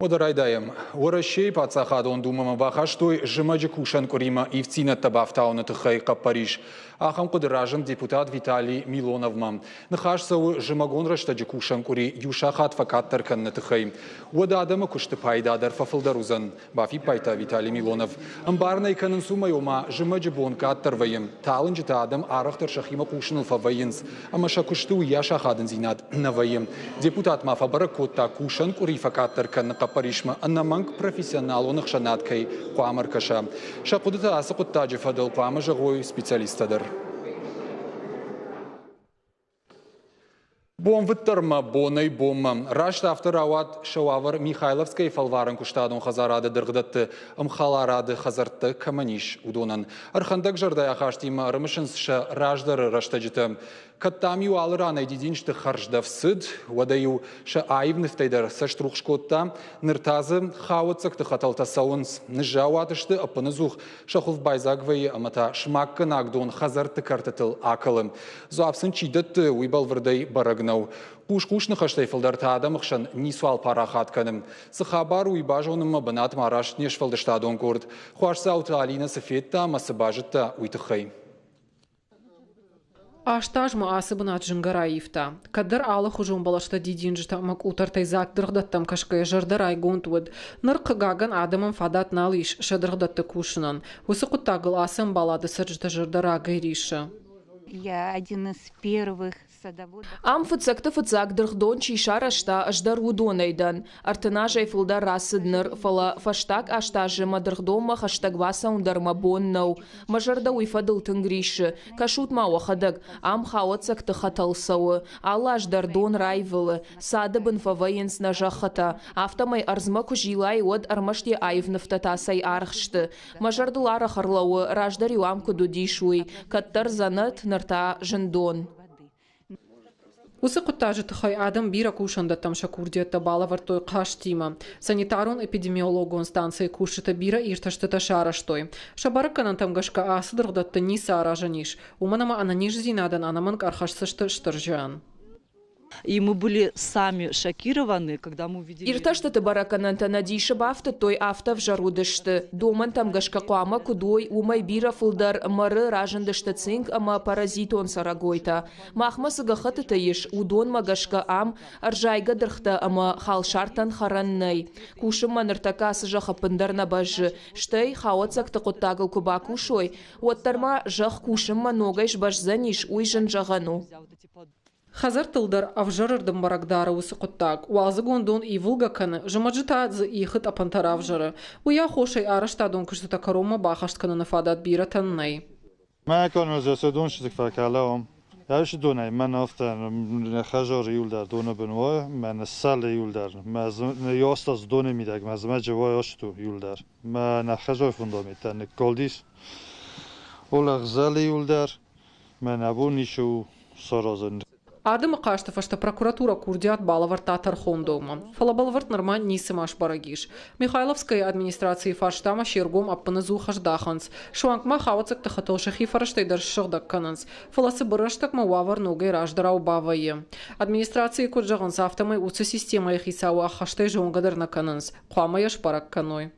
Уӕдӕ райдайӕм. Уӕрӕсейы паддзахадон думӕмӕ бахастой зымӕджы кусӕн къуыримӕ ивддзинӕдтӕ бафтауыны тыххӕй хъӕппӕрис. Ахӕм хъуыды разынд депутат Виталий Милоновмӕ. Ныхас цӕуы зымӕгон рӕстӕджы кусӕн къуыри иу сахат фӕкъаддӕр кӕныны тыххӕй. Уӕд адӕмы куысты пайда дӕр фӕфылдӕр уыдзӕн, бафиппайдта Виталий Милонов. Ӕмбарын ӕй кӕнынц уымӕй, ома зымӕджы бон къаддӕр вӕййы. Талынджы та адӕм арӕхдӕр сӕхимӕ хъусыныл фӕвӕййынц, ӕмӕ сӕ куысты уыйас ахадындзинад нӕ вӕййы. Депутат ма фӕбӕрӕг кодта, кусӕн къуыри фӕкъаддӕр кӕныны хъӕппӕрисмӕ ӕнӕмӕнг профессионалон ӕхсӕнад кӕй хъуамӕ ӕркӕса. Сӕ хъуыдытӕ ацы хъуыддаджы фӕдыл хъуамӕ зӕгъой специалисттӕ дӕр. Бонвыддӕрмӕ бонӕй-бонмӕ. Раст афтӕ рауад сӕ уавӕр Михайловскӕйы фӕлварӕн куыстадон хӕдзарады дыргъдӕтты ӕмхӕларады хӕдзӕрттӕ кӕмӕн ис, уыдонӕн. Ӕрхӕндӕг зӕрдӕйы ахастимӕ ӕрымысынц сӕ раздӕры рӕстӕджытӕ. Кӕд дам-иу алы ранӕй дидинджыты хӕрздӕф цыд, уӕдӕ-иу сӕ аив нывтӕй дӕр цӕст рухс кодта. Ныр та дзы хауӕццӕгты хӕтӕлтӕ цӕуынц. Ныззауат сты ӕппыныдзух, сӕ хуылф байдзаг вӕййы ӕмӕ та смаггӕнаг дон хӕдзӕртты кӕртытыл акӕлы. Дзуапп сын чи дӕтты, уый бӕлвырдӕй бӕрӕг нӕу. Хъус-хъус ныхӕстӕй фылдӕр та адӕмы хсӕн ницуал парахат кӕны. Цы хабар у, уый базонынмӕ бынатмӕ араст не сфӕлдыстадон къорд. Хуасдзауты Алинӕ цы федта ӕмӕ цы базыдта, уый тыххӕй. Аст азмӕ ацы бынат зынгӕ раивта. Кӕддӕр алыхуызон бӕлӕстӕ дидинджытӕ ӕмӕ къутӕртӕй дзаг дыргъдӕттӕм кӕсгӕйӕ зӕрдӕ райгонд уыд. Ныр, хъыгагӕн, адӕмӕн фадат нал ис сӕ дыргъдӕтты кусынӕн. Уыцы хъуыддагыл ацы ӕмбалады цӕрджыты зӕрдӕ рагӕй риссы. Я один из первых Ам фыццӕгты фыццаг дыргъдон чи сарӕзта, ӕз дӕр уыдонӕй дӕн. 30 азӕй фылдӕр рацыд ныр, фӕлӕ фӕстаг 8 азы мӕ дыргъдонмӕ хӕстӕг бацӕуын дӕр мӕ бон нӕу. Мӕ зӕрдӕ уый фӕдыл тынг риссы. Кӕсут-ма уӕхӕдӕг, ам хауӕццӕгты хӕтӕл цӕуы. Алы аз дӕр дон раивылы, цады бын фӕвӕййынц нӕ зӕххытӕ. Афтӕмӕй ӕрдзмӕ куы зилай, уӕд ӕрмӕст йӕ аив нывтӕ та цӕй аргъ сты. Мӕ зӕрдыл арӕх ӕрлӕууы, раздӕр-иу ам куыд уыдис, уый. Кӕддӕр дзӕнӕт, ныр та зындон. Уыцы хъуыддаджы тыххӕй адӕм бирӕ кусӕндӕттӕм сӕ курдиӕттӕ балӕвӕрдтой хъазтимӕ. Санитарон-эпидемиологон станцӕйы кусджытӕ бирӕ иртӕстытӕ сарӕзтой. Сӕ бӕрӕггӕнӕнтӕм гӕсгӕ ацы дыргъдӕтты ницы аразӕн ис, уымӕн ӕмӕ ӕнӕниздзинадӕн ӕнӕмӕнг ӕрхӕсдзысты стыр зиан. И мы были сами шокированы, когда мы увидели... Иртӕстыты бӕрӕггӕнӕнтӕ нӕ дисы бафтыдтой, афтӕ ӕвзӕр уыдысты. Домӕнтӕм гӕсгӕ хъуамӕ куыд уой, уымӕй бирӕ фылдӕр мӕры разындысты цинк ӕмӕ паразитон цӕрӕгойтӕ. Махмӕ цы гӕххӕттытӕ ис, уыдонмӕ гӕсгӕ ам ӕрзайгӕ дыргътӕ ӕмӕ халсартӕн хӕрӕн нӕй. Кусынмӕ ныртӕккӕ ацы зӕхх ӕппындӕр нӕ бӕззы, стӕй хауӕццӕгты хъуыддагыл куы бакусой, уӕддӕр ма зӕхх кусынмӕ ногӕй сбӕздзӕнис, уый зын зӕгъӕн у. Хӕдзӕрттыл дӕр ӕвзӕрырдӕм бӕрӕг дары уыцы хъуыддаг. Уалдзыгон дон ивылгӕ кӕны, зымӕджы та дзы ихы тъӕпӕнтӕ равзӕры. Уый аххосӕй арӕзтадон куыстытӕ кӕронмӕ баххӕст кӕныны фадат бирӕтӕн нӕй. Мӕ канализаци дон фӕкалӕм. Ӕрсы донӕй мӕн афтӕ хӕдзары иуылдӕр доны бын уа, мӕ ссалы иуылдӕр, мӕ ёстаз доны мидӕг, мӕ зымӕджы уа ёсту иуылдӕр. Мӕ нӕ хӕдзары фундаменттӕ ныккалдис. Олӕгъзӕлы иуылдӕр. Мӕн абон ницы у саразын. Адӕмы хъасты фӕстӕ прокуратурӕ курдиат балӕвӕрдта тӕрхондонмӕ. Фӕлӕ бӕлвырд нырма ницыма сбӕрӕг ис. Михайловскӕйы администрацийы фарстамӕ се ргом ӕппыныдзух ӕздахынц. Суанг ма хауӕццӕгты хӕтӕл сӕхи фӕрӕзтӕй дӕр ссыгъдӕг кӕнынц. Фӕлӕ цыбыр рӕстӕгмӕ уавӕр ногӕй раздӕрау бавӕййы. Администрацийы куыд зӕгъынц, афтӕмӕй уыцы системӕйы хицауы ӕххӕстӕй зонгӕ дӕр нӕ кӕнынц. Хъуамӕ йӕ сбӕрӕг кӕной.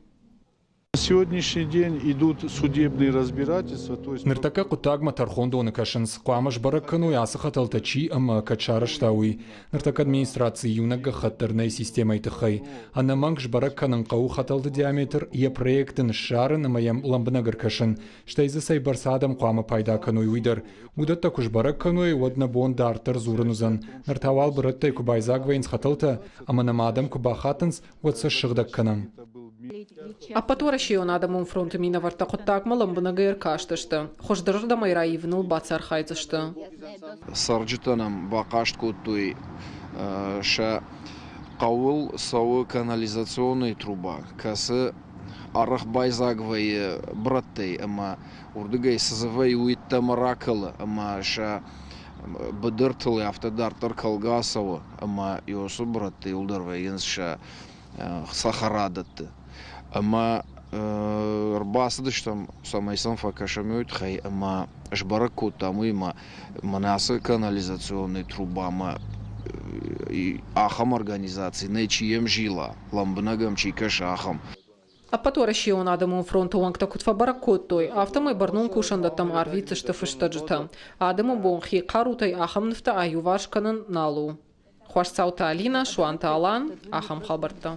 На сегодняшний день идут судебные разбирательства. То есть... Ныртӕккӕ хъуыддагмӕ тӕрхондоны кӕсынц, хъуамӕ сбӕрӕг кӕной ацы хӕтӕлтӕ чи ӕмӕ кӕд сарӕзта, уый. Ныртӕккӕ администрацийы иунӕг гӕххӕтт дӕр нӕй системӕйы тыххӕй. Ӕнӕмӕнг сбӕрӕг кӕнын хъӕуы хӕтӕлты диаметр, йӕ проект ын ссарын ӕмӕ йӕм лӕмбынӕг ӕркӕсын. Стӕй дзы цӕйбӕрц адӕм хъуамӕ пайда кӕной, уый дӕр. Уыдӕттӕ куы сбӕрӕг кӕной, уӕд нӕ бон дарддӕр дзурын уыдзӕн. Ныр та уал бырӕттӕй куы байдзаг вӕййынц хӕтӕлтӕ ӕмӕ нӕм адӕм куы бахатынц, уӕд сӕ ссыгъдӕг кӕнӕм. Ӕппӕтуӕрӕсейон адӕмон фронты минӕвӕрттӕ хъуыддагмӕ лӕмбынӕгӕй ӕркастысты, хуыздӕрырдӕм ӕй раивыныл бацархайдзысты. Цӕрджытӕ нӕм бахъаст кодтой сӕ хъӕуыл цӕуы канализационный труба, кӕцы арӕх байдзаг вӕййы брӕттӕй ӕмӕ уырдыгӕй цы дзы вӕййы, уый ӕддӕмӕ ракӕлы ӕмӕ сӕ быдыртыл афтӕ дарддӕр кӕлгӕ ацӕуы ӕмӕ уыцы брӕттӕ иуылдӕр вӕййынц сӕ цӕхӕрадӕтты. Ӕмӕ ӕрбацыдыстӕм, цӕмӕй сӕм фӕкӕсӕм уый тыххӕй ӕмӕ сбӕрӕг кодтам уый ӕмӕ мӕнӕ ацы канализационный трубамӕ. Ахӕм организаци нӕй, чи йӕм зила, лӕмбынӕг ӕм чи кӕсы, ахӕм. Ӕппӕтуӕрӕсейон адӕмон фронты уӕнгтӕ куыд фӕбӕрӕг кодтой, афтӕмӕй бӕрнон кусӕндӕттӕм арвитдзысты фыстӕджытӕ. Адӕмы бон хи хъарутӕй ахӕм нывтӕ аиуварс кӕнын нал у. Хуасцауты Алинӕ, Суанты Алан, ахӕм хабӕрттӕ.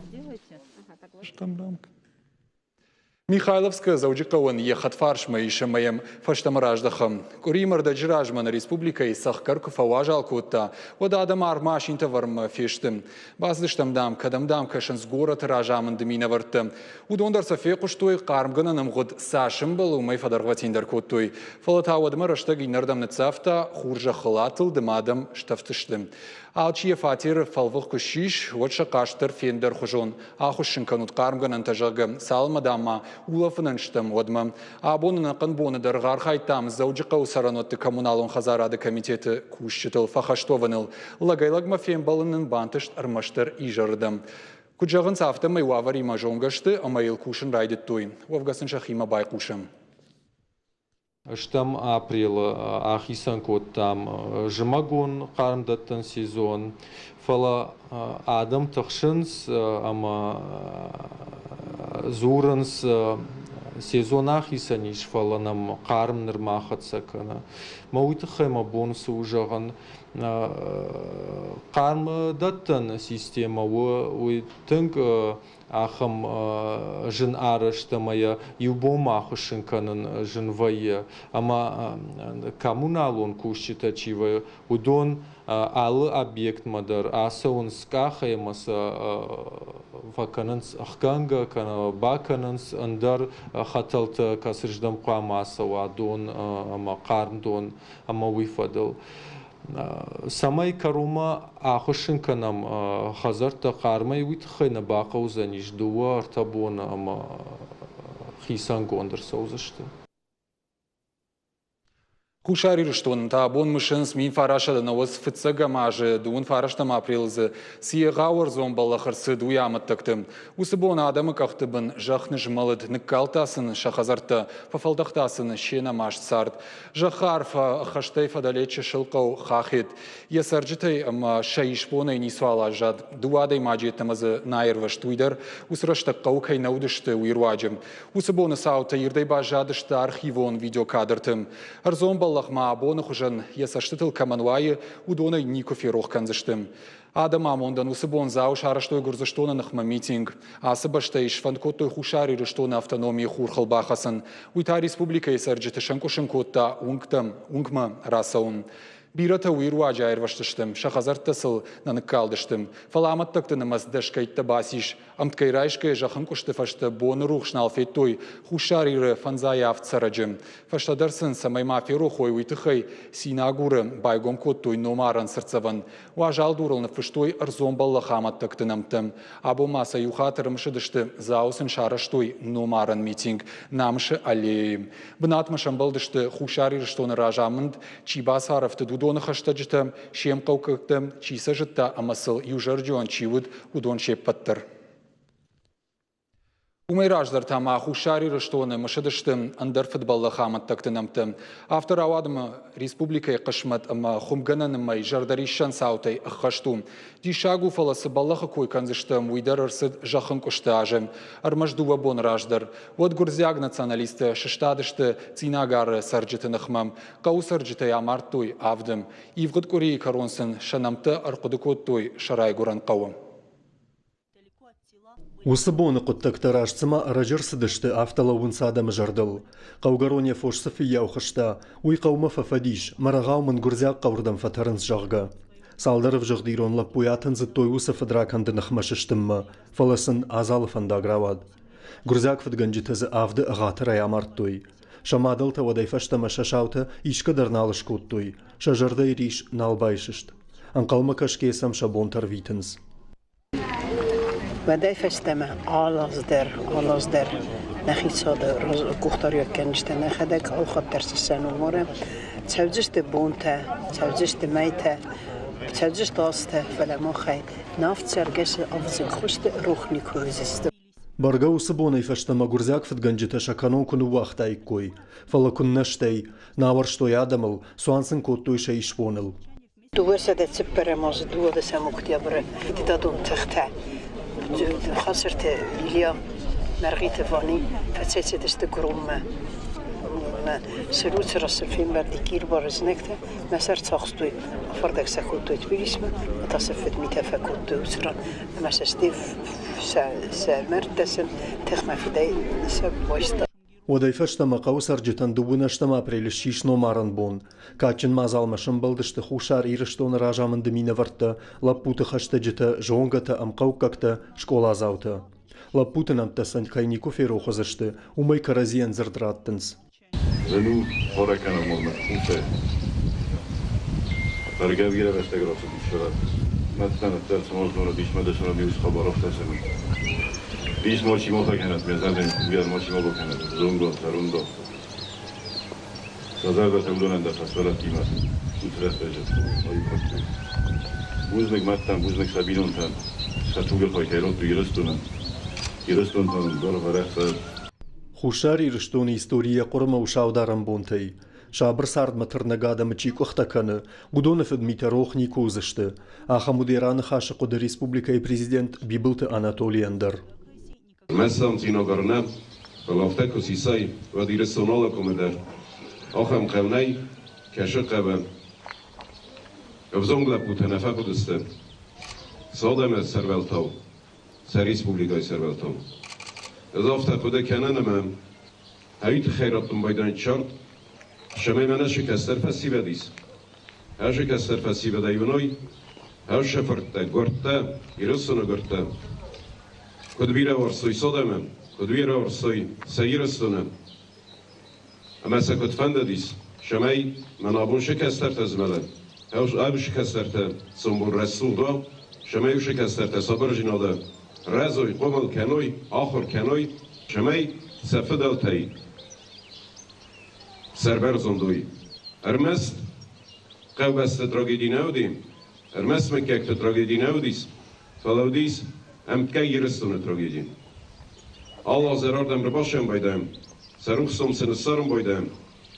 Михайловскы Дзӕуджыхъӕуӕн йӕ хӕдфарсмӕ ис ӕмӕ йӕм фӕстӕмӕ раздӕхӕм. Къуыримӕ ӕрдӕджы размӕ нӕ республикӕйы цӕхгӕр куы фӕуазал кодта, уӕд адӕм арвмӕ асинтӕ ӕвӕрынмӕ фесты. Бацыдыстӕм, дам, кӕдӕм, дам, кӕсынц горӕты разамынды минӕвӕрттӕ. Уыдон дӕр сӕ фехъуыстой, хъармгӕнӕн ӕмгъуыд цас ӕмбӕлы, уымӕй фӕдӕргъвӕтиндӕр кодтой. Фӕлӕ та уӕдмӕ рӕстӕг иннӕрдӕм ныццавта, хур зӕххыл атылд ӕмӕ адӕм стӕфтысты. Алчи йӕ фатеры фӕлвых куы ссис, уӕд сӕ хъазт дӕр фендӕрхуызон. Ахуыссын кӕнут хъармгӕнӕнтӕ, зӕгъгӕ, цалынмӕ, дам, ма улӕфынӕн стӕм, уӕдмӕ. Абон ӕнӕхъӕн боны дӕргъы архайдтам Дзӕуджыхъӕуы цӕрӕнуӕтты коммуналон хӕдзарады комитеты кусджытыл фӕхӕст уӕвыныл. Лӕгӕй-лӕгмӕ фембӕлын нын бантыст ӕрмӕстдӕр изӕрырдӕм. Куыд зӕгъынц, афтӕмӕй уавӕримӕ зонгӕ сты ӕмӕ йыл кусын райдыдтой. Уӕвгӕ сын сӕхимӕ байхъусӕм. Стӕм апрелы ахицӕн кодтам зымӕгон хъармдӕттӕн сезон, фӕлӕ адӕм тыхсынц ӕмӕ дзурынц, сезон ахицӕн ис, фӕлӕ нӕм хъарм нырма хӕццӕ кӕны. Мӕ уый тыххӕй мӕ бон цы у зӕгъын, хъармдӕттӕн системӕ у уый тынг ахӕм зын арӕзт ӕмӕ йӕ иу бонмӕ ахуыссын кӕнын зын вӕййы. Ӕмӕ коммуналон кусджытӕ чи вӕййы, уыдон алы объектмӕ дӕр ацӕуынц къахӕй ӕмӕ сӕ фӕкӕнынц ӕхгӕнгӕ кӕнӕ бакӕнынц ӕндӕр хӕтӕлтӕ, кӕцырдӕм хъуамӕ ацӕуа дон ӕмӕ хъарм дон ӕмӕ уый фӕдыл. Цӕмӕй кӕронмӕ ахуыссын кӕнӕм хӕдзӕрттӕ хъармӕй, уый тыххӕй нӕ бахъӕудзӕнис дыууӕ-ӕртӕ боны ӕмӕ хицӕнгонд ӕрцӕудзысты. Хуссар Ирыстоны та абон мысынц 1990 фыццӕгӕм азы дыууын фарӕстӕм апрелы дзы цы егъау ӕрдзон бӕллӕх ӕрцыд, уый амӕттӕгты. Уыцы бон адӕмы къӕхты бын зӕхх нызмӕлыд, ныккалдта сын сӕ хӕдзӕрттӕ, фӕфӕлдӕхта сын се нӕмаст цард. Зӕххы арф ӕххӕстӕй фӕдӕле чысыл хъӕу Хахет. Йӕ цӕрджытӕй ӕмӕ сӕ исбонӕй ницуал аззад. Дыууӕ адӕймаджы йеддӕмӕ дзы нӕ аирвӕзт, уый дӕр уыцы рӕстӕг хъӕуы кӕй нӕ уыдысты, уый руаджы. Уыцы боны цаутӕ ирдӕй баззадысты архивон видеокадрты. Ӕрдзон бӕллӕх ма абоны хуызӕн йӕ цӕстытыл кӕмӕн уайы, уыдонӕй никуы ферох кӕндзысты. Адӕмы амондӕн уыцы бон Дзауы сарӕзтой Гуырдзыстоны ныхмӕ митинг. Ацы бӕстӕйы сфӕнд кодтой Хуссар Ирыстоны автономийы хурхыл бахӕцын. Уый та республикӕйы цӕрджыты сӕнкъуысын кодта уынгтӕм, уынгмӕ рацӕуын. Бирӕтӕ уый руаджы аирвӕзтысты, сӕ хӕдзӕрттӕ сыл нӕ ныккалдысты. Фӕлӕ амӕттӕгты нымӕц дӕсгӕйттӕ бацис. Ӕмткӕй райсгӕ зӕххӕнкъуысты фӕстӕ боны рухс нал федтой Хуссар Иры фӕндзай авд цӕрӕджы. Фӕстӕдӕр сын, цӕмӕй ма ферох уой, уый тыххӕй Синагуры байгом кодтой номарӕн цыртдзӕвӕн. Уазал дурыл ныффыстой ӕрдзон бӕллӕхы амӕттӕгты нӕмттӕ. Абон ма сӕ иу хатт ӕрымысыдысты, Дзауы сын сарӕзтой номарӕн митинг Намысы аллеяйы. Бынатмӕ сӕмбӕлдысты Хуссар Ирыстоны разамынд, чи бацарӕфтыд, уыдоны хӕстӕджытӕ, се мхъӕуккӕгтӕ, чи сӕ зыдта ӕмӕ сыл иузӕрдион чи уыд, уыдон се ппӕт дӕр. Уымӕй раздӕр та ма Хуссар Ирыстоны мысыдысты ӕндӕр фыдбӕллӕхы амӕттӕгты нӕмттӕ. Афтӕ рауад ӕмӕ республикӕйы хъысмӕт ӕмӕ хуымгӕнӕны мӕй зӕрдӕриссӕн цаутӕй ӕххӕст у. Диссаг у, фӕлӕ цы бӕллӕхы кой кӕндзыстӕм, уый дӕр ӕрцыд зӕххынкъуысты азы. Ӕрмӕст дыууӕ боны раздӕр. Уӕд гуырдзиаг националисттӕ сыстадысты Цъинагары цӕрджыты ныхмӕ. Хъӕуы цӕрджытӕй амардтой авды. Ивгъуыд къуырийы кӕрон сын сӕ нӕмттӕ ӕрхъуыды кодтой сӕ райгуырӕн хъӕуы. Уыцы боны хъуыддӕгтӕ раст цыма ӕрӕджы рцыдысты, афтӕ лӕууынц адӕмы зӕрдыл. Хъӕугӕрон йӕ фос цы фыййау хызта, уый хъӕумӕ фӕфӕдис, мӕ рӕгъау мын гуырдзиаг хъӕуырдӕм фӕтӕрынц, зӕгъгӕ. Цалдӕр ӕвзыгъд ирон лӕппуйы атындзыдтой уыцы фыдракӕнды ныхмӕ сыстынмӕ, фӕлӕ сын адзалы фӕндаг рауад. Гуырдзиаг фыдгӕнджытӕ дзы авды ӕгъатырӕй амардтой. Сӕ мадӕлтӕ уӕдӕй фӕстӕмӕ сӕ саутӕ исгӕ дӕр нал скодтой, сӕ зӕрдӕйы рис нал байсыст. Ӕнхъӕлмӕ кӕсгӕйӕ сӕм сӕ бонтӕ рвитынц. Уӕдӕй фӕстӕмӕ алы аз дӕр нӕ хицауады къухдариуӕггӕнджытӕ нӕхӕдӕг алхатт дӕр сӕ номарӕм. Цӕудзысты бонтӕ, цӕудзысты мӕйтӕ, цӕудзысты азтӕ, фӕлӕ махӕй Нафт цӕргӕсы ӕвзаг хуызты рох никуы уыдзысты. Бӕргӕ уыцы бонӕй фӕстӕмӕ гуырдзиаг фыдгӕнджытӕ сӕ кӕнон куы ныууагътаиккой, фӕлӕ куыннӕ стӕй, нӕ ауӕрстой адӕмыл, цуан сын кодтой сӕ исбоныл. 204 азы 12 октябры фидыдадон тыхтӕ Хацырты Илья, Мӕргъиты Вани фӕцӕйцыдысты Гуроммӕ. Цы расы фембӕлди Кирбары знӕгтӕ, мӕ сӕ ӕрцахстой, афардӕг сӕ кодтой Тбилисмӕ, та сӕ фыдмитӕ фӕкодтой уыцы ран ӕмӕ сӕ стӕй сӕ мӕрдтӕ сын тыхмӕ фыдӕй сӕ байста. Уӕдӕй фӕстӕмӕ хъӕуы цӕрджытӕн дыууынӕстӕм апрелы ссис номарӕн бон. Кадджын мадзалмӕ сӕмбӕлдысты Хуссар Ирыстоны разамынды минӕвӕрттӕ, лӕппуты хӕстӕджытӕ, зонгӕтӕ, ӕмхъӕуккӕгтӕ, скъоладзаутӕ. Лӕппуты нӕмттӕ сӕ кӕй никуы ферох уыдзысты, уымӕй кӕрӕдзийӕн дзырд раттынц. Зын у хорӕкӕнӕн мормӕ къухӕй. Бӕргӕ бирӕ рӕстӕг рацыдис фӕлӕ мӕдтӕн ӕддӕр цымоздоны дисмӕ дӕсӕнӕ хабар ӕфтӕсӕны. Дис мочи мо фӕкӕнӕт, ме зӕрдӕ кугӕр мочи мо бакӕнӕт, зонгон, цӕрундон. Сӕ зӕрдӕтӕ уыдонӕн дӕр сӕ сывӕллӕттимӕ уыцы рӕстӕджы аивгъуыдтой. Бузныг мӕдтӕн, бузныг сӕ бинонтӕн, сӕ тугӕрхӕй кӕй радтой Ирыстонӕн. Ирыстон та нын дӕргъ цӕрӕд. Хуссар Ирыстоны истори йӕ хъуырмӕ у саударӕн бонтӕй. Сабыр цардмӕ тырнӕг адӕмы чи къуыхтӕ кӕны, уыдоны фыдмитӕ рох никуы уыдзысты. Ахӕм уыд йӕ раныхасы хъуыды республикӕйы президент Бибылты Анатолийӕн дӕр. Мӕ сӕмдзинад нӕ, фӕлӕ афтӕ куы сисай, уӕд Ирыстон алы къуымы дӕр ахӕм хъӕу нӕй, кӕсы хъӕуы. Ӕвзонг лӕппутӕ нӕ фӕхъуыдысты цы адӕмы сӕрвӕлтау, сӕ республикӕйы сӕрвӕлтау. Ӕз афтӕ хъуыды кӕнын ӕмӕ ӕви тыххӕй раттын байдайын чарт, цӕмӕй мӕнӕ цы кӕстӕр фӕсивӕд ис, ӕз кӕстӕр фӕсивӕдӕй уыной, ӕз сӕ фырттӕ, гуырдтӕ, Ирыстоны гуырдтӕ, куыд бирӕ уарзтой Содомы, куыд бирӕ уарзтой сӕ Ирыстоны, ӕмӕ сӕ куыд фӕндыдис, цӕмӕй мӕн абон сӕ кӕстӕртӕ змӕлӕ, ӕз кӕстӕртӕ сомбон рӕсугъд уа, цӕмӕй уыцы кӕстӕртӕ сабырдзинады рӕзой, хъомыл кӕной, ахуыр кӕной, цӕмӕй сӕ фыдӕлтӕй сӕрбӕрзонд уой. Ӕрмӕст хъӕубӕсты трагеди нӕ уыди, ӕрмӕст мыггӕгты трагеди нӕ уыдис, фӕлӕ уыдис ӕмткӕй Ирыстоны трагеди. Алы аз ӕрӕрдӕм ӕрбасӕм байдайӕм, сӕ рухс ном сын ссарын байдайӕм,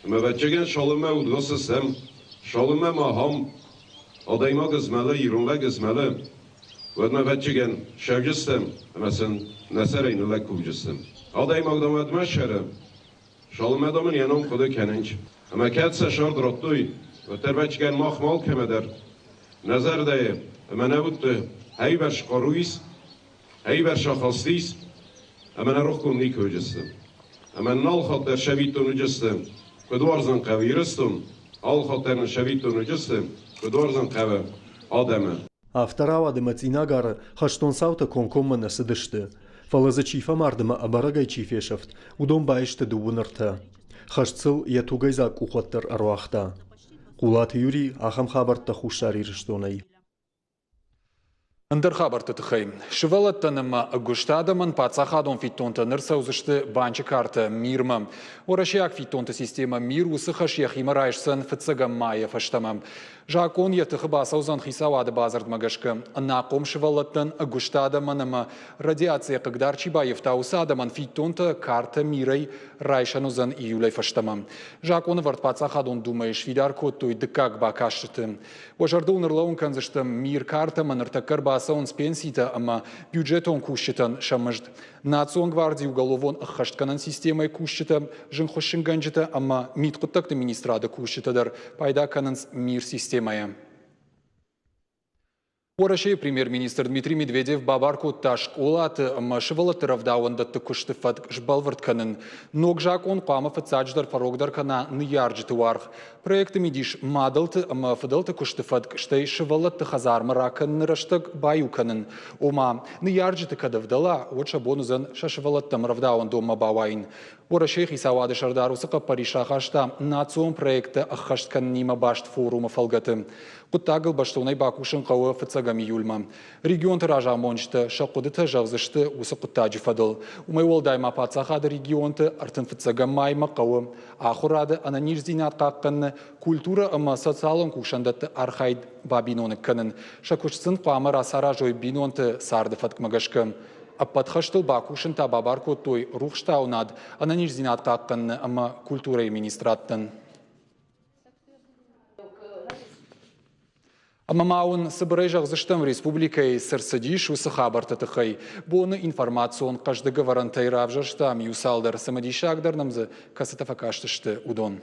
ӕмӕ ӕвӕццӕгӕн цалынмӕ удгас стӕм, цалынмӕ ма ахӕм адӕймаг змӕлы, ирон лӕг змӕлы, уӕдмӕ ӕвӕццӕгӕн сӕвджыстӕм ӕмӕ сын нӕ сӕрӕй ныллӕг кувджыстӕм. Адӕймаг дам уӕдмӕ ссары, цалынмӕ дам ын йӕ ном хъуыды кӕнынч. Ӕмӕ кӕд сӕ сӕрд радтой, уӕддӕр ӕвӕццӕгӕн мах ма алкӕмӕ дӕр нӕ зӕрдӕйы ӕмӕ нӕ удты ӕввӕрс хъару ис, ӕввӕрс ахаст ис, ӕмӕ нӕ рохгонд никуы уыдысты. Ӕмӕ нын алыхатт дӕр сӕвиттон уыдысты, куыд уарзын хъӕуы Ирыстон, алыхатт дӕр нын сӕвиттон уыдысты, куыд уарзын хъӕуы адӕмы. Афтӕ рауад ӕмӕ Цъинагары хӕстон цаутӕ комкоммӕ нӕ цыдысты. Фӕлӕ дзы чи фӕмард ӕмӕ ӕбӕрӕгӕй чи фесӕфт, уыдон баисты дыууын ӕртӕ. Хӕст сыл йӕ тугӕйдзаг къух уӕддӕр ӕруагъта. Хъулаты Юрий ахӕм хабӕрттӕ Хуссар Ирыстонӕй. Ӕндӕр хабӕртты тыххӕй. Сывӕллӕттӕн ӕмӕ ӕгуыст адӕмӕн паддзахадон фиддонтӕ ныр цӕудзысты банчы картӕ Мир-мӕ. Уӕрӕсейаг фиддонты системӕ Мир уыцы хӕс йӕхимӕ райсдзӕн фыццӕгӕм майӕ фӕстӕмӕ. Закъон йӕ тыхы бацӕудзӕн хицауады бадзырдмӕ гӕсгӕ. Ӕнахъом сывӕллӕттӕн, ӕгуыст адӕмӕн ӕмӕ радиацийӕ хъыгдард чи баййӕфта, уыцы адӕмӕн фиддонтӕ картӕ Мир-ӕй райсӕн уыдзӕн июлӕй фӕстӕмӕ. Закъонӕвӕрд Паддзахадон Думӕйы сфидар кодтой дыккаг бакастыты. Уӕ зӕрдыл ныллӕууын кӕндзыстӕм, Мир картӕмӕ ныртӕккӕ ӕрбацӕуынц пенситӕ ӕмӕ бюджетон кусджытӕн сӕ мызд. Национ гвардийы уголовон ӕххӕстгӕнӕн системӕйы кусджытӕ, зынгхуыссынгӕнджытӕ ӕмӕ мидхъуыддӕгты министрады кусджытӕ дӕр пайда кӕнынц Мир системӕйӕ. Уӕрӕсейы премьер-министр Дмитрий Медведев бабар кодта скъолаты ӕмӕ сывӕллӕтты рӕвдауӕндӕтты куысты фӕтк сбӕлвырд кӕнын. Ног закъон хъуамӕ фыццаджыдӕр фӕрогдӕр кӕна ныййарджыты уаргъ. Проекты мидис мадӕлты ӕмӕ фыдӕлты куысты фӕтк, стӕй сывӕллӕтты хӕдзармӕ ракӕныны рӕстӕг баиу кӕнын. Ома, ныййарджыты кӕд ӕвдӕла, уӕд сӕ бон уыдзӕн сӕ сывӕллӕттӕм рӕвдауӕндонмӕ бауайын. Уӕрӕсейы хицауады сӕрдар уыцы хъӕппӕрис рахаста национ проекттӕ ӕххӕст кӕнынимӕ баст форумы фӕлгӕты. Хъуыддагыл бӕстонӕй бакусын хъӕуы фыццӕгӕм июльмӕ. Регионты разамонджытӕ сӕ хъуыдытӕ зӕгъдзысты уыцы хъуыддаджы фӕдыл. Уымӕй уӕлдай ма паддзахады регионты 35 маймӕ хъӕуы ахуырады, ӕнӕниздзинад хъахъхъӕныны, культурӕ ӕмӕ социалон кусӕндӕтты архайд бабиноныг кӕнын. Сӕ куыст сын хъуамӕ рацаразой бинонты царды фӕткмӕ гӕсгӕ. Ӕппӕт хӕстыл бакусын та бабар кодтой рухстауынад, ӕнӕниздзинад хъахъхъӕныны ӕмӕ культурӕйы министрадтӕн. Ӕмӕ ма уын цыбырӕй зӕгъдзыстӕм республикӕйы цы рцыдис, уыцы хабӕртты тыххӕй. Боны информацион хъӕздыг ӕвӕрӕнтӕй равзӕрстам иу цалдӕр цымыдисагдӕр нӕм дзы кӕцытӕ фӕкастысты, уыдон.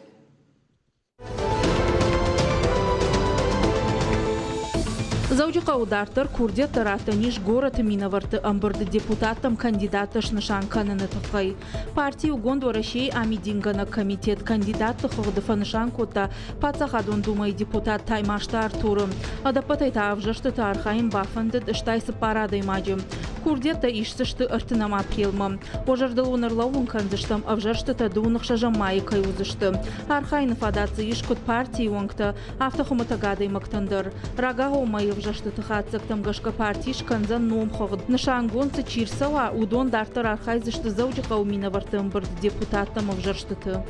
Дзӕуджыхъӕуы дарддӕр курдиӕттӕ раттӕн ис горӕты минӕвӕртты ӕмбырды депутаттӕм кандидаттӕ снысан кӕныны тыххӕй. Парти Иугонд Уӕрӕсейы амидингӕнӕг комитет кандидатты хыгъды фӕнысан кодта Паддзахадон Думӕйы депутат Таймазты Артуры. Ӕдӕппӕтӕй та ӕвзӕрстыты архайын бафӕндыд 64 адӕймаджы. Курдиӕттӕ исдзысты ӕртынӕм апрелмӕ. Уӕ зӕрдыл уын ӕрлӕууын кӕндзыстӕм, ӕвзӕрстытӕ дыууын ӕхсӕзӕм майы кӕй уыдзысты. Архайыны фадат дзы ис куыд партийы уӕнгтӕ, афтӕ хуымӕтӕг адӕймӕгтӕн дӕр. Рагагъоммӕйы ӕвзӕрстыты хатдзӕгтӕм гӕсгӕ парти скӕндзӕн номхыгъд. Нысангонд дзы чи рцӕуа, уыдон дарддӕр архайдзысты Дзӕуджыхъӕуы минӕвӕртты ӕмбырды депутаттӕм ӕвзӕрстыты.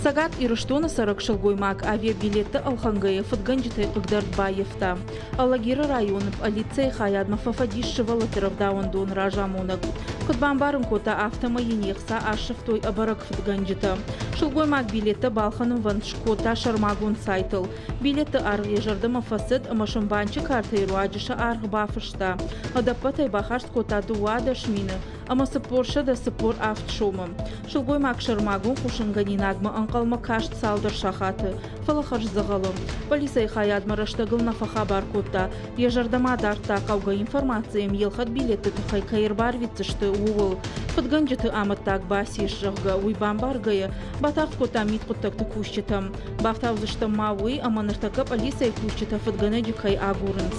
Цӕгат Ирыстоны цӕрӕг сылгоймаг авиабилеттӕ ӕлхӕнгӕйӕ фыдгӕнджытӕй хъыгдард баййӕфта. Алагиры районы пъӕлицӕйы хайадмӕ фӕфӕдис сывӕллӕтты рӕвдауӕндоны разамонӕг. Куыд бамбарын кодта, афтӕмӕй йын йе хца ассывтой ӕбӕрӕг фыдгӕнджытӕ. Сылгоймаг билеттӕ балхӕнынвӕнд скодта сӕрмагонд сайтыл. Билетты аргъ йӕ зӕрдӕмӕ фӕцыд ӕмӕ сын банчы картӕйы руаджы сӕ аргъ бафыста. Ӕдӕппӕтӕй бахаст кодта 12 мины ӕмӕ 447 сомы. Сылгоймаг сӕрмагонд хъусынгӕнинагмӕ ӕнхъӕлмӕ каст цалдӕр сахаты, фӕлӕ хӕрздзӕгъӕлы. Полицӕйы хайадмӕ рӕстӕгыл нӕ фӕхабар кодта, йӕ зӕрдӕмӕ дардта хъӕугӕ информацийӕм йе лхӕд билетты тыххӕй кӕй ӕрбарвитдзысты, ууыл. Фыдгӕнджыты амӕттаг бацис, зӕгъгӕ, уый бамбаргӕйӕ, батагъд кодта мидхъуыддӕгты кусджытӕм. Бафтаудзыстӕм ма уый, ӕмӕ ныртӕккӕ пъӕлицӕйы кусджытӕ фыдгӕнӕджы кӕй агурынц.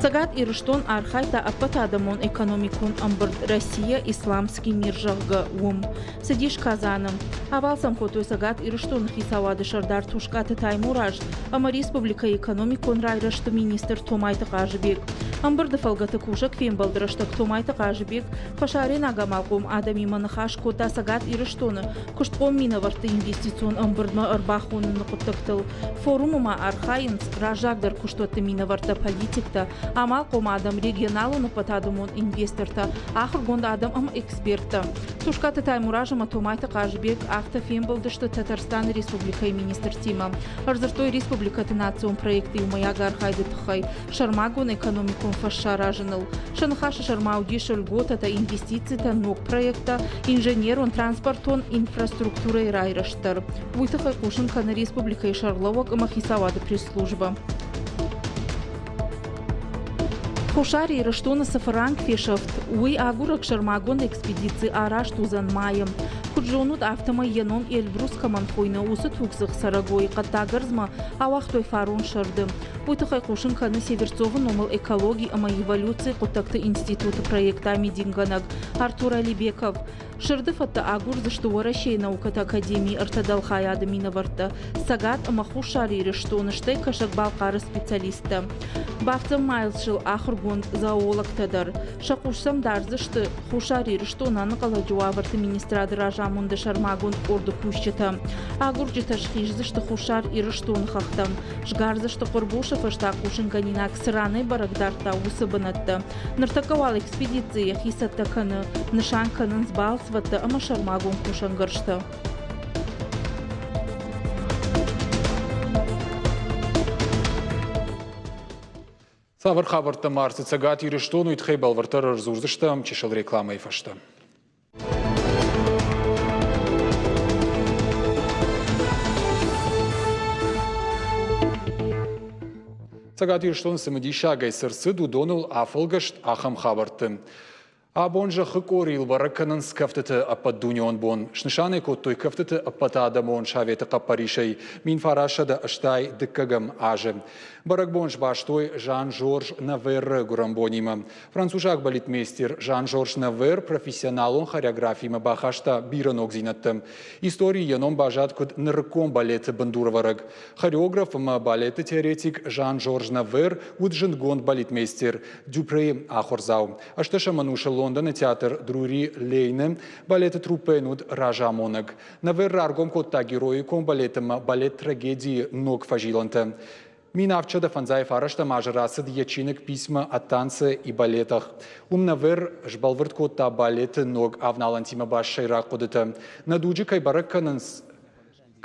Цӕгат Ирыстон архайдта ӕппӕтадӕмон экономикон ӕмбырд «Россия исламский мир», зӕгъгӕ, уым. Цыдис Казаны. Абалцӕм кодтой Цӕгат Ирыстоны хицауады сӕрдар Тускъаты Таймураз ӕмӕ республикӕйы экономикон райрӕзты министр Томайты Хъазыбег. Ӕмбырды фӕлгӕты кусӕг фембӕлды рӕстӕг Томайты Хъазыбег фӕсарӕйнаг амалхъом адӕмимӕ ныхас кодта Цӕгат Ирыстоны куыстхъом минӕвӕртты инвестицион ӕмбырдмӕ ӕрбахоныны хъуыддӕгтыл. Форумы ма архайынц раззагдӕр куыстуӕтты минӕвӕрттӕ, политиктӕ, амалхъом адӕм, регионалон ӕппӕтадӕмон инвестортӕ, ахуыргонд адӕм ӕмӕ эксперттӕ. Тускъаты Таймураз ӕмӕ Томайты Хъазыбег афтӕ фембӕлдысты Татарстаны республикӕйы министртимӕ. Ӕрдзырдтой республикӕты национ проекты иумӕйаг архайды тыххӕй, сӕрмагонд экономикон фӕз саразыныл. Сӕ ныхасы сӕрмӕ уыдис льготӕтӕ, инвестицитӕ, ног проекттӕ, инженерон, транспортон инфраструктурӕйы райрӕзт дӕр. Уый тыххӕй хъусын кӕны республикӕйы сӕргълӕууӕг ӕмӕ хицауады пресс-службӕ. Хуссар Ирыстоны цы фыранк фесӕфт, уый агурӕг сӕрмагонд экспедици арӕзт уыдзӕн майы. Куыд зонут, афтӕмӕй йӕ ном Эльбрус кӕмӕн хуыйны, уыцы тугдзых цӕрӕгой хъӕддаг ӕрдзмӕ ауагътой фарон сӕрды. Уый тыххӕй хъусын кӕны Северцовы номыл экологи ӕмӕ эволюцийы хъуыддӕгты институты проекты амидингӕнӕг Артур Алибеков. Сырды фӕдтӕ агурдзысты Уӕрӕсейы наукӕты академийы ӕртӕ дӕлхайады минӕвӕрттӕ, Цӕгат ӕмӕ Хуссар Ирыстоны, стӕй Кӕсӕг-Балхъары специалисттӕ. Бафтдзӕн ма йыл ахуыргонд зоологтӕ дӕр. Сӕ хъус сӕм дардзысты Хуссар Ирыстоны ӕнӕнхъӕлӕджы уавӕрты министрады разамонды сӕрмагонд къорды кусджытӕ. Агурджытӕ схиздзысты Хуссар Ирыстоны хӕхтӕм, сгардзысты Хъуырбосы фӕстӕ хъусынгӕнинаг цы ранӕй бӕрӕг дардта, уыцы бынӕттӕ. Ныртӕккӕ уал экспедици йӕхи цӕттӕ кӕны, нысан кӕнынц балцвӕдтӕ ӕмӕ сӕрмагонд кусӕнгӕрзтӕ. Цавӕр хабӕрттӕ ма ӕрцыд Цӕгат Ирыстоны, уый тыххӕй бӕлвырддӕр ӕрдзурдзыстӕм чысыл рекламӕйы фӕстӕ. Цӕгат Ирыстоны цымыдисагӕй цы рцыд, уыдоныл афӕлгӕст ахӕм хабӕртты. Абон зӕххы къорийыл бӕрӕг кӕнынц кӕфтыты ӕппӕтдунеон бон. Снысан ӕй кодтой кӕфтыты ӕппӕтадӕмон советы хъӕппӕрисӕй 1980 дыккӕгӕм азы. Бӕрӕгбон сбастой Жан-Жорж Наверры гуырӕнбонимӕ. Французаг балетмейстер Жан-Жорж Навер профессионалон хореографимӕ бахаста бирӕ ногдзинӕдтӕ. Историйы йӕ ном баззад куыд нырыккон балеты бындурӕвӕрӕг. Хореограф ӕмӕ балеты теоретик Жан-Жорж Навер уыд зындгонд балетмейстер Дюпрейы ахуырдзау. Ӕстӕсӕм ӕнусы Лондоны театр Друри Лейны балеты труппӕйӕн уыд разамонӕг. Навер раргом кодта героикон балет ӕмӕ балет-трагедийы ног фӕзилӕнтӕ. 1759 азы рацыд йӕ чиныг «Письма о танце и балетах». Уым Навер сбӕлвырд кодта балеты ног авналӕнтимӕ баст сӕйраг хъуыдытӕ. Нӕ дуджы кӕй бӕрӕг кӕнынц,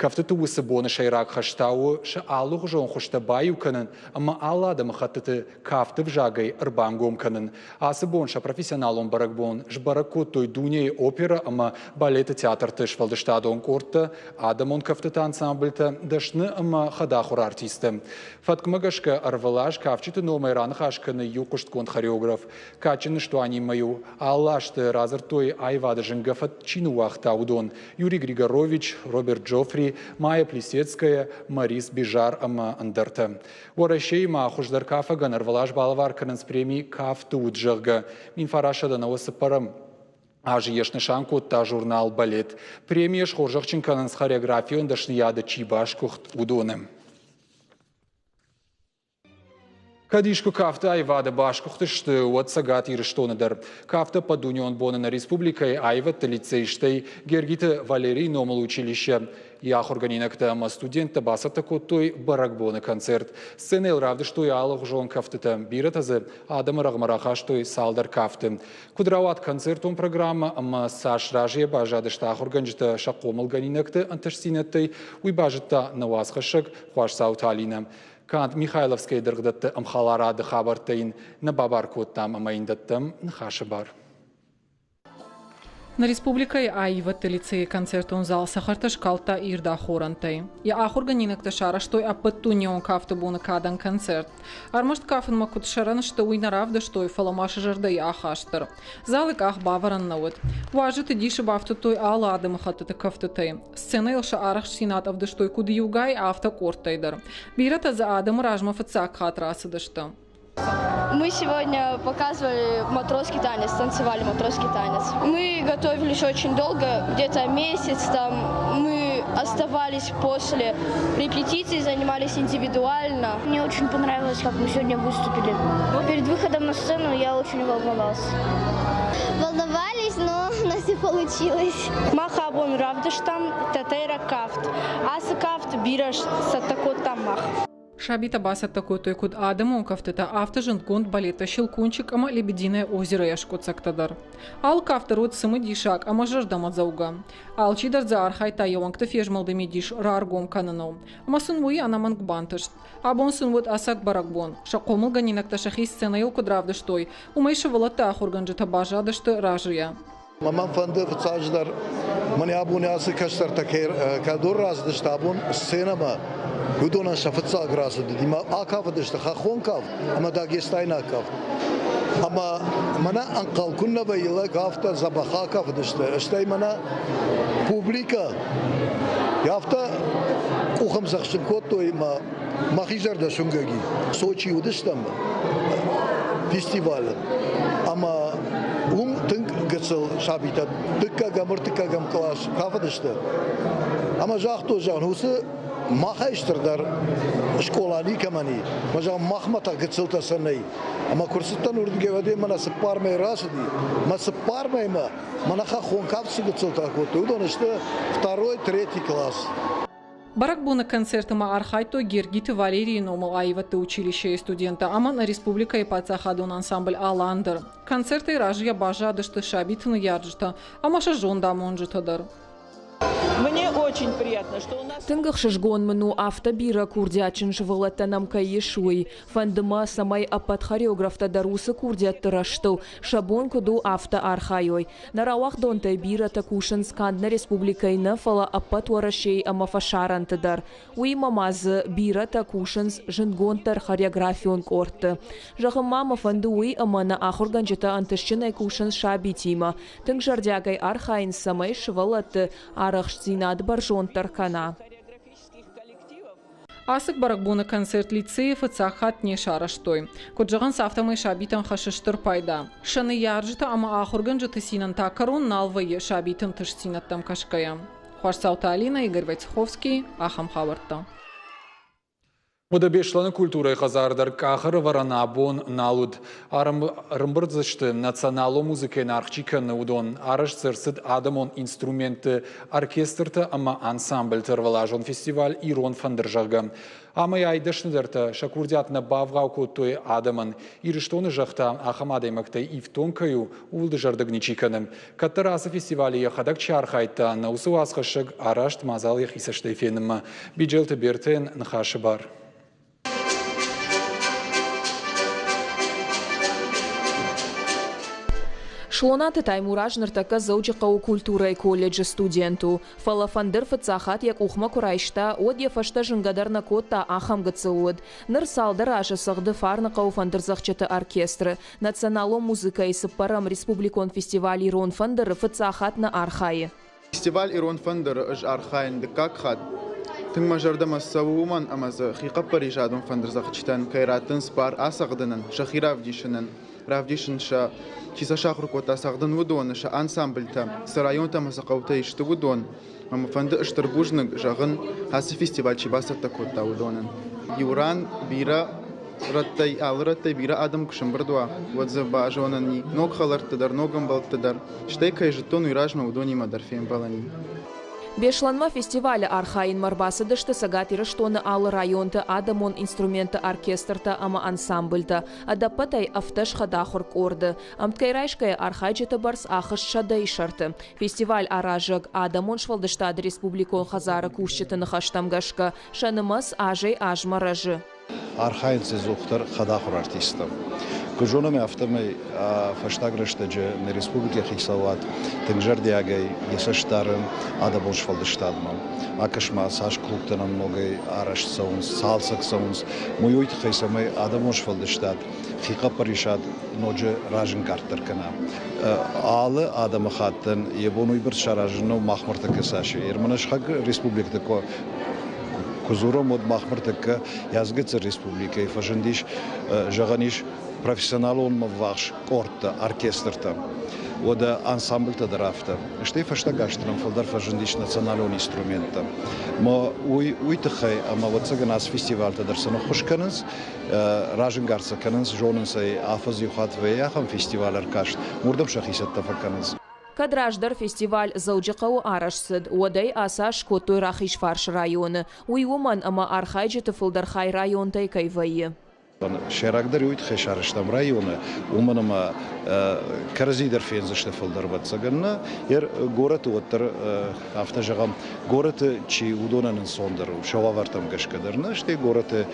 Кӕфтыты уыцы боны сӕйраг хӕс та у сӕ алыгъуызон хуызтӕ баиу кӕнын ӕмӕ алы адӕмыхӕттыты кафты взагӕй ӕрбангом кӕнын. Ацы бон сӕ профессионалон бӕрӕгбон сбӕрӕг кодтой дунейы оперӕ ӕмӕ балеты театрты сфӕлдыстадон къордтӕ, адӕмон кӕфтыты ансамбльтӕ, дӕсны ӕмӕ хӕдахуыр артисттӕ. Фӕткмӕ гӕсгӕ ӕрвылаз кафджыты номӕй раныхас кӕны иу хъуыстгонд хореограф. Кадджын ныстуанимӕ-иу алы азты радзырдтой аивады зынгӕ фӕд чи ныууагъта, уыдон Юрий Григорович, Роберт Джоффри, Майя Плисецкая, Морис Бежар ӕмӕ ӕндӕртӕ. Уӕрӕсейы ма хуыздӕр кафӕгӕн ӕрвылаз балӕвар кӕнынц преми «Кафты уд», зӕгъгӕ. 1994 азы йӕ снысан кодта журнал «Балет». Премийӕ схорзӕхджын кӕнынц хореографион дӕсныйады чи басгуыхт, уыдоны. Кӕд искуы кафты аивады басгуыхтысты, уӕд Цӕгат Ирыстоны дӕр. Кафты ӕппӕтдунеон боны нӕ республикӕйы аивӕдты лицей, стӕй Гергиты Валерийы номыл училище йӕ ахуыргӕнинӕгтӕ ӕмӕ студенттӕ бацӕттӕ кодтой бӕрӕгбоны концерт. Сценӕйыл равдыстой алыгъуызон кӕфтытӕ, бирӕтӕ дзы адӕмы рӕгъмӕ рахастой цалдӕр кафты. Куыд рауад концертон программӕ ӕмӕ цас разыйӕ баззадысты ахуыргӕнджытӕ сӕ хъомылгӕнинӕгты ӕнтыстдзинӕдтӕй, уый базыдта нӕ уацхӕссӕг Хуасдзауты Алинӕ. Канд Михайловскӕйы дыргъдӕтты ӕмхӕларады хабӕрттӕ йын нӕ бабар кодтам ӕмӕ йын дӕттӕм ныхасы бар. Нӕ республикӕйы аивӕдты лицейы концертон зал цӕхӕртӕ скалдта ирд ахорӕнтӕй. Йӕ ахуыргӕнинӕгтӕ сарӕзтой ӕппӕтдунеон кафты боны кадӕн концерт. Ӕрмӕст кафынмӕ куыд сӕрӕн сты, уый нӕ равдыстой, фӕлӕ ма сӕ зӕрдӕйы ахаст дӕр. Залы къах бавӕрӕн нӕ уыд. Уазджыты дисы бафтыдтой алы адӕмыхӕттыты кӕфтытӕй. Сценӕйыл сӕ арӕхстдзинад ӕвдыстой куыд иугай, афтӕ къордтӕй дӕр. Бирӕтӕ дзы адӕмы размӕ фыццаг хатт рацыдысты. Мы сегодня показывали матросский танец, танцевали матросский танец. Мы готовились очень долго, где-то месяц там. Мы оставались после репетиции, занимались индивидуально. Мне очень понравилось, как мы сегодня выступили. Перед выходом на сцену я очень волновался. Волновались, но у нас и получилось. Мах абон равдыстам тӕтӕйраг кафт. Ацы кафт бирӕ цӕттӕ кодтам мах. Сабитӕ бацӕттӕ кодтой куыд адӕмон кӕфтытӕ, афтӕ зындгонд балеттӕ «Щелкунчик» ӕмӕ «Лебединое озеро»-йӕ скъуыддзӕгтӕ дӕр. Алы кафт дӕр уыд цымыдисаг ӕмӕ зӕрдӕмӕдзӕугӕ. Алчидӕр дзы архайдта йӕ уӕнгты фезмӕлды мидис раргом кӕныныл. Ӕмӕ сын уый ӕнӕмӕнг бантыст. Абон сын уыд ӕцӕг бӕрӕгбон. Сӕ хъомылгӕнинӕгтӕ сӕхи сценӕйыл куыд равдыстой, уымӕй сывӕллӕтты ахуыргӕнджытӕ баззадысты разыйӕ. Мӕн фӕнды фыццаджыдӕр мӕнӕ абон ацы кӕстӕртӕ кӕдон рацыдысты абон сценӕмӕ, уыдонӕн сӕ фыццаг рацыд уыди. Акафыдысты хӕххон кафт ӕмӕ дагестайнаг кафт. Ӕмӕ мӕнӕ ӕнхъӕл куыннӕ вӕййы лӕг, афтӕ дзӕбӕх акафыдысты. Стӕй мӕнӕ публикӕ афтӕ къухӕмдзӕхсын кодтой ӕмӕ мӕхи зӕрдӕ суынгӕг и. Сочийы уыдыстӕм фестивалы ӕмӕ уым тынг гыццыл сабитӕ дыккӕгӕм, ӕртыккӕгӕм кълас кафыдысты. Ӕмӕ загътой, зӕгъын, уыцы махӕй стырдӕр скъола никӕмӕн и. Мӕ зӕгъын, махмӕ та гыццылтӕ сӕ нӕй. Ӕмӕ куы рцыдтӕн уырдыгӕй, уӕд мӕнӕ цыппар мӕй рацыди. Мӕ цыппар мӕймӕ мӕнӕ хӕххон кафт цы гыццылтӕ кодтой, уыдон сты второй, третий класс. Бӕрӕгбоны концерты ма архайдтой Гергиты Валерийы номыл аивӕдты училищейы студенттӕ ӕмӕ нӕ республикӕйы паддзахадон ансамбль «Алан» дӕр. Концертӕй разыйӕ баззадысты сабиты ныййарджытӕ ӕмӕ сӕ зондамонджытӕ дӕр. Мне очень приятно, что у нас... Тынг ӕхсызгон мын у, афтӕ бирӕ курдиатджын сывӕллӕттӕ нӕм кӕй ис, уый. Фӕнды мӕ, цӕмӕй ӕппӕт хореографтӕ дӕр уыцы курдиӕтты рӕзтыл, сӕ бон куыд у, афтӕ архайой. Нӕ рауагъдонтӕй бирӕтӕ кусынц канд нӕ республикӕйы нӕ, фӕлӕ ӕппӕт Уӕрӕсейы ӕмӕ фӕсарӕнты дӕр. Уыимӕ ма дзы бирӕтӕ кусынц зындгонддӕр хореографион къордты. Зӕгъын ма мӕ фӕнды уый, ӕмӕ нӕ ахуыргӕнджытӕ ӕнтыстджынӕй кусынц сабитимӕ. Тынг зӕрдиагӕй архайынц, цӕмӕй сывӕллӕтты арӕхстдзинад бӕрзонддӕр кӕна. Ацы бӕрӕгбоны концерт лицейы фыццаг хатт не сарӕзтой. Куыд зӕгъынц, афтӕмӕй сабитӕн хӕссы стыр пайда. Сӕ ныййарджытӕ ӕмӕ ахуыргӕнджыты цинӕн та кӕрон нал вӕййы сабиты ӕнтыстдзинӕдтӕм кӕсгӕйӕ. Хуасдзауты Алинӕ, Игорь Войцеховский, ахӕм хабӕрттӕ. Уӕдӕ Беслӕны культурӕйы хӕдзар дӕр къахӕрӕвӕрӕн абон нал уыд. Ӕрӕмбырд дзы сты, националон музыкӕйӕн аргъ чи кӕны, уыдон. Арӕзт дзы ӕрцыд адӕмон инструментты оркестртӕ ӕмӕ ансамбльты ӕрвылазон фестиваль «Ирон фӕндыр», зӕгъгӕ. Амӕй ай дӕсныдӕртӕ сӕ курдиат нӕ бавгъау кодтой адӕмӕн. Ирыстоны зӕхх та ахӕм адӕймӕгтӕй ифтонг кӕй у, ууыл дызӕрдыг ничи кӕны. Кӕддӕр ацы фестивалы йӕхӕдӕг чи архайдта, нӕ уыцы уацхӕссӕг арӕзт мадзал йӕхи цӕстӕй фенынмӕ. Биджелты Бертӕйӕн ныхасы бар. Слонаты Таймураз ныртӕккӕ Дзӕуджыхъӕуы культурӕйы колледжы студент у. Фӕлӕ фӕндыр фыццаг хатт йӕ къухмӕ куы райста, уӕд йӕ фӕстӕ зынгӕ дӕр нӕ кодта, ахӕм гыццыл уыд. Ныр цалдӕр азы цӕгъды Фарныхъӕуы фӕндырдзӕгъдджыты оркестры. Националон музыкӕйы цыппӕрӕм республикон фестиваль «Ирон фӕндыр»-ы фыццаг хатт нӕ архайы. Фестиваль «Ирон фӕндыр»-ы ӕз архайын дыккаг хатт. Тынг мӕ зӕрдӕмӕ цӕуы уымӕн, ӕмӕ дзы хихъӕппӕрисадон фӕндырдзӕгъдджытӕн кӕй раттынц бар ацӕгъдынӕн, сӕхи равдисынӕн, равдисын сӕ, чи сӕ сахуыр кодта цӕгъдын, уыдоны, сӕ ансамбльтӕ, цы районтӕ ӕмӕ цы хъӕутӕй сты, уыдон. Ӕмӕ мӕ фӕнды стыр бузныг зӕгъын, ацы фестиваль чи бацӕттӕ кодта, уыдонӕн. Иу ран бирӕ рӕттӕй, алы рӕттӕй бирӕ адӕм куы сӕмбырд уа, уӕд дзы базонӕн и ног хӕлӕртты дӕр, ног ӕмбӕлтты дӕр. Стӕй кӕй зыдтон, уый размӕ уыдонимӕ дӕр фембӕлӕн и. Беслӕнмӕ фестивалы архайынмӕ ӕрбацыдысты Цӕгат Ирыстоны алы районты адӕмон инструментты оркестртӕ ӕмӕ ансамбльтӕ, ӕдӕппӕтӕй 17 хӕдахуыр къорды. Ӕмткӕй райсгӕйӕ архайджыты бӕрц ахызт сӕдӕйы сӕрты. Фестиваль аразӕг Адӕмон сфӕлдыстады республикон хӕдзары кусджыты ныхӕстӕм гӕсгӕ, сӕ нымӕц азӕй-азмӕ рӕзы. Архайынц ӕдзухдӕр хӕдахуыр артисттӕ. Куыд зонӕм, афтӕмӕй фӕстаг рӕстӕджы нӕ республикӕйы хицауад тынг зӕрдиагӕй йӕ цӕст дары адӕмон сфӕлдыстадмӕ. Акӕс-ма, цас клубтӕ нӕм ногӕй арӕзт цӕуынц, цалцӕг цӕуынц. Уый тыххӕй, цӕмӕй адӕмон сфӕлдыстад, хихъӕппӕрисад ноджы разӕнгарддӕр кӕна. Алы адӕмыхаттӕн йӕ бон уыйбӕрц саразын нӕу мах ныртӕккӕ цас и. Ермӕ сыхаг республикӕты куы дзурӕм, уӕд мах ныртӕккӕ Язгыцы республикӕйы фӕзындис, зӕгъӕн ис, профессионалонмӕ ввахс къордтӕ, оркестртӕ. Уӕдӕ ансамбльтӕ дӕр афтӕ. Стӕй фӕстаг азты нӕм фылдӕр фӕзындис националон инструменттӕ. Ма уый, уый тыххӕй ӕмӕ ӕвӕццӕгӕн ацы фестивальтӕ дӕр сын ӕххуыс кӕнынц, разӕнгард сӕ кӕнынц, зонынц ӕй, афӕдз иу хатт вӕййы ахӕм фестиваль ӕркаст, уырдӕм сӕхи цӕттӕ фӕкӕнынц. Кӕд раздӕр фестиваль Дзӕуджыхъӕуы арӕзт цыд, уӕд ӕй ацы аз скодтой Рахизфарсы районы. Уый уымӕн, ӕмӕ архайджыты фылдӕр хай районтӕй кӕй вӕййы. Сӕйрагдӕр уый тыххӕй сарӕзтам районы, уымӕн ӕмӕ кӕрӕдзи дӕр фендзысты фылдӕр ӕвӕццӕгӕн нӕ. Горӕты уӕддӕр, афтӕ зӕгъӕм, горӕты чи уыдонӕн ӕнцондӕр у, сӕ уавӕртӕм гӕсгӕ дӕр нӕ, стӕй горӕты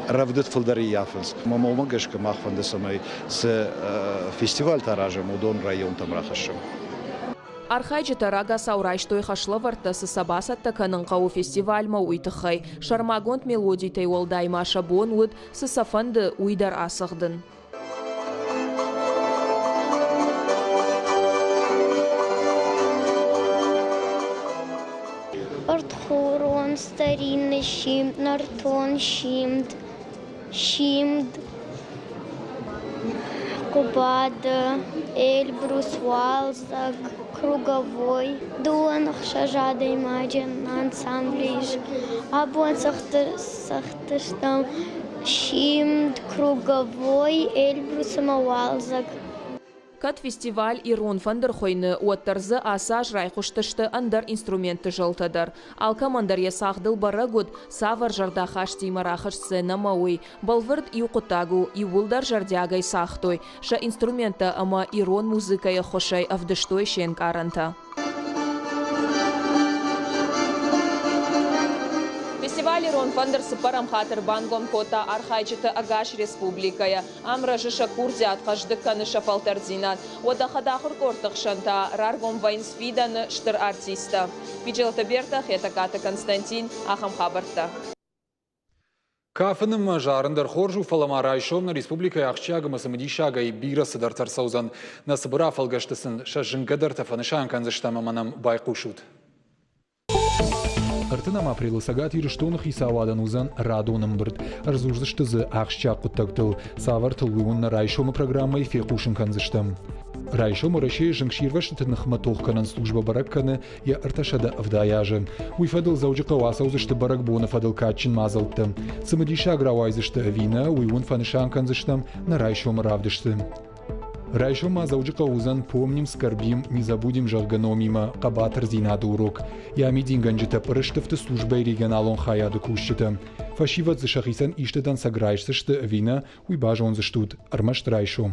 рӕвдыд фылдӕр ӕййафынц. Ӕмӕ уымӕ гӕсгӕ мах фӕнды, цӕмӕй цы фестивальтӕ аразӕм, уыдон районтӕм рахӕссӕм. Архайджытӕ рагацау райстой хӕслӕвӕрдтӕ, цы сӕ бацӕттӕ кӕнын хъӕуы фестивальмӕ, уый тыххӕй. Сӕрмагонд мелодитӕй уӕлдай ма сӕ бон уыд, цы сӕ фӕнды, уый дӕр ацӕгъдын. Ӕртхурон, старинный симд, нӕртон симд, симд, Хъуыбады, Эльбрус, уалдзӕг, круговой. Дыууӕ ӕхсӕз адӕймаджы ансамблы ис. Абон цӕгъдтыстӕм Симд, Круговой, Эльбрус ӕмӕ Уалдзӕг. Кӕд фестиваль «Ирон фӕндыр» хуыйны, уӕддӕр дзы ацы аз райхъуыстысты ӕндӕр инструментты зӕлтӕ дӕр. Алкӕмӕн дӕр йӕ цагъдыл бӕрӕг уыд, цавӕр зӕрдахастимӕ рахызт сценӕмӕ, уый. Бӕлвырд иу хъуыддаг у, иууылдӕр зӕрдиагӕй цагътой сӕ инструменттӕ ӕмӕ ирон музыкӕйы ӕххуысӕй ӕвдыстой се нкъарӕнтӕ. Фестиваль «Ирон фӕндыр» цыппӕрӕм хатт ӕрбангом кодта архайджыты ӕгас республикӕйӕ. Ам рӕзы сӕ курдиат, хъӕздыг кӕны сӕ фӕлтӕрддзинад. Уӕдӕ хӕдахуыр къордты хсӕн та раргом вӕййынц фидӕны стыр артисттӕ. Биджелты Бертӕ, Хетӕгкаты Константин, ахӕм хабӕрттӕ. Кафын ӕмӕ зарын дӕр хорз у, фӕлӕ ма райсом нӕ республикӕйы ахсджиаг ӕмӕ цымыдисагӕй бирӕ цыдӕртӕ ӕрцӕудзӕн. Нӕ цыбыр афӕлгӕсты сын сӕ зынгӕдӕртӕ фӕнысан кӕндзыстӕм ӕмӕ нӕм байхъусут. 30 апрелы Цӕгат Ирыстоны хицауадӕн уыдзӕн радон ӕмбырд. Ӕрдзурдзысты дзы ахсджиаг хъуыддӕгтыл. Цавӕртыл, уый уын нӕ райсомы программӕйы фехъусын кӕндзыстӕм. Райсом Уӕрӕсейы зынгсирвӕзтыты ныхмӕ тох кӕнӕн службӕ бӕрӕг кӕны йӕ 370 азы. Уый фӕдыл Дзӕуджыхъӕуы ацӕудзысты бӕрӕгбоны фӕдыл кадджын мадзӕлттӕ. Цымыдисаг рауайдзысты ӕви нӕ, уый уын фӕнысан кӕндзыстӕм нӕ райсомы равдысты. Райсом ма Дзӕуджыхъӕуы уыдзӕн «Помним, скорбим, не забудем» зӕгъгӕ номимӕ хъӕбатырдзинады урок. Йӕ амидингӕнджытӕ пъырыстыфты службӕйы регионалон хайады кусджытӕ. Фӕсивӕд дзы сӕхицӕн исты дӕнцӕг райсдзысты ӕви нӕ, уый базондзыстут ӕрмӕст райсом.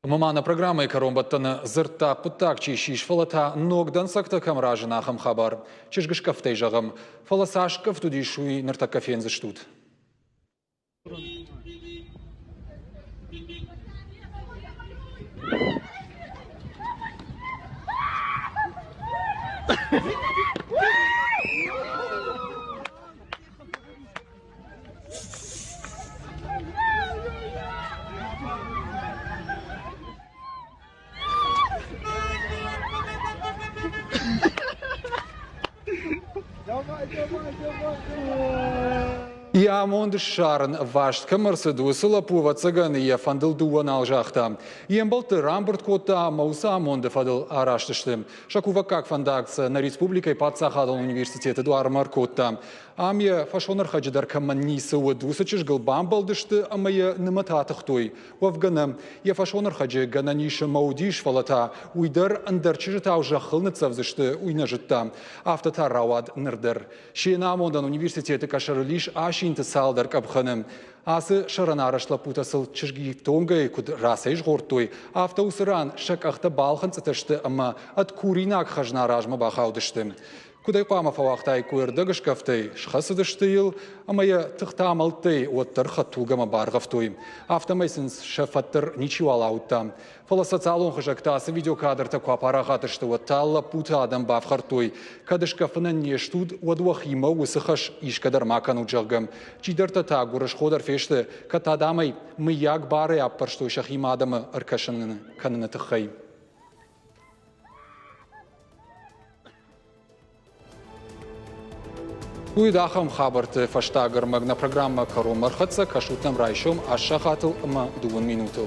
Ӕмӕ ма нӕ программӕйы кӕронбӕттӕны дзырдта хъуыддаг чи сис, фӕлӕ та ног дӕнцӕгтӕ кӕм разыны ахӕм хабар. Чызгыскъӕфтӕй зӕгъӕм. Фӕлӕ цас скъӕфт уыдис, уый ныртӕккӕ фендзыстут. Йӕ амонд ссарын ӕваст кӕм ӕрцыд, уыцы лӕппу, ӕвӕццӕгӕн, йӕ фӕндыл дыууӕ нал загъта. Йе мбӕлтты рамбырд кодта ӕмӕ уыцы амонды фӕдыл араст сты. Сӕ кувӕггаг фӕндаг сӕ нӕ республикӕйы паддзахадон университеты дуармӕ ӕркодта. Ам йӕ фӕсонӕрхӕджы дӕр кӕмӕн ницы уыд, уыцы чызгыл бамбӕлдысты ӕмӕ йӕ нымӕт атыхтой. Уӕвгӕ нӕ, йӕ фӕсонӕрхӕджы гӕнӕн ис ӕмӕ уыдис, фӕлӕ та уый дӕр ӕндӕр чызджытау зӕххыл ныццӕвдзысты, уый нӕ зыдта. Афтӕ та рауад ныр дӕр. Се намондӕн университеты къӕсӕрыл ис асинты цалдӕр къӕпхӕны. Ацы сӕрӕнарӕзт лӕппутӕ сыл чызгифтонгӕй куыд рацӕйзгъордтой, афтӕ уыцы ран сӕ къӕхтӕ балхынцъытӕ сты ӕмӕ ӕд куринаг хӕзна размӕ бахаудысты. Куыд ӕй хъуамӕ фӕуагътаиккой ӕрдӕгыскъӕфтӕй, схӕцыдысты йыл ӕмӕ йӕ тыхтӕ-амӕлттӕй уӕддӕр хӕдтулгӕмӕ баргъӕвтой. Афтӕмӕй сын сӕ фӕд дӕр ничиуал ауыдта. Фӕлӕ социалон хызӕгты ацы видеокадртӕ куы апарахат сты, уӕд та лӕппуты адӕм бафхӕрдтой. Кӕд скъӕфынӕн не стут, уӕд уӕхимӕ уыцы хӕс искӕ дӕр ма кӕнут, зӕгъгӕ. Чидӕртӕ та гуырысхо дӕр фесты, кӕд адӕмӕй мыййаг барӕй аппӕрстой сӕхимӕ адӕмы ӕркӕсын кӕныны тыххӕй. Уый ахӕм хабӕртты фӕстаг ӕрмӕг нӕ программӕ кӕронмӕ ӕрхӕццӕ. Кӕсут нӕм райсом аст сахатыл ӕмӕ дыууын минутыл.